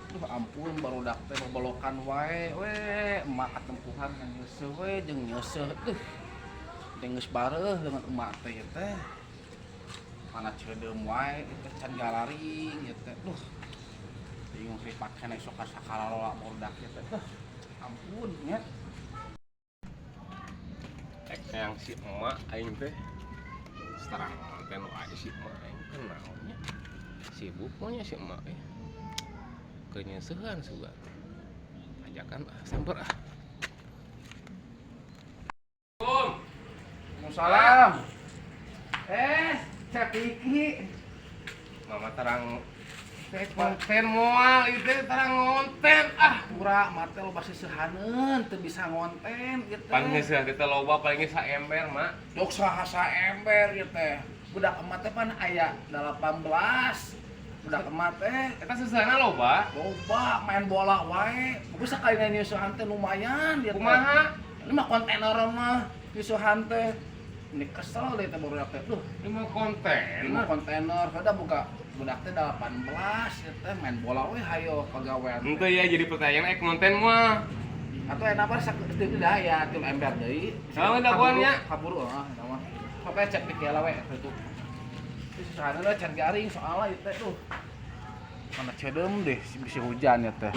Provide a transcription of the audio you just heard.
Duh ampun, barudak teh bobolokan wae we, emak katempuhan nyeuseuh we jeung nyeuseuh. Duh. Geus bareuh dengan emak teh ieu teh. Mana ceudeum wae ieu teh, can gararing ieu teh. Duh. Bingung ripat keneh sok sakalalola barudak ieu teh. Duh. Ampun nya. Ek yang si emak aing teh terang konten wae si emak aing, kunaon nya, sibuk nya si emak eh, kenyeusehan sugan ajakan ah, samper ah. Om. Waalaikumsalam. Eh, Cep Iki. Mama terang teh konten moal itu, terang ngonten ah. Pura mate loba seusehaneun, teu bisa ngonten ieu teh. Paling geus kita loba paling geus saember, Mak. Dok saha saember ieu teh. Budak emak teh pan aya 18. Budak emak teh Eta seuseuhana loba. Loba main bola wae. Pokoknya sakali nyeusehan teh lumayan dia teh. Kumaha? Lima kontainer mah nyeusehan teh. Ini kesel deh teh barudak teh. Duh, Lima konten. Lima kontainer. Udah buka budak teh 18 ya teh main bola we, hayo pagawean teh. Ente ya jadi pertanyaan, ek konten moal? Atau enak mah saketik dah ya 3 ember deui. Salah dagoannya. Kaburu ah eta mah. Pokoknya cek pikir lah we itu. Itu susahna lah, can garing soalnya itu teh tuh. Mana ceudeum deh, bisa hujan ya teh.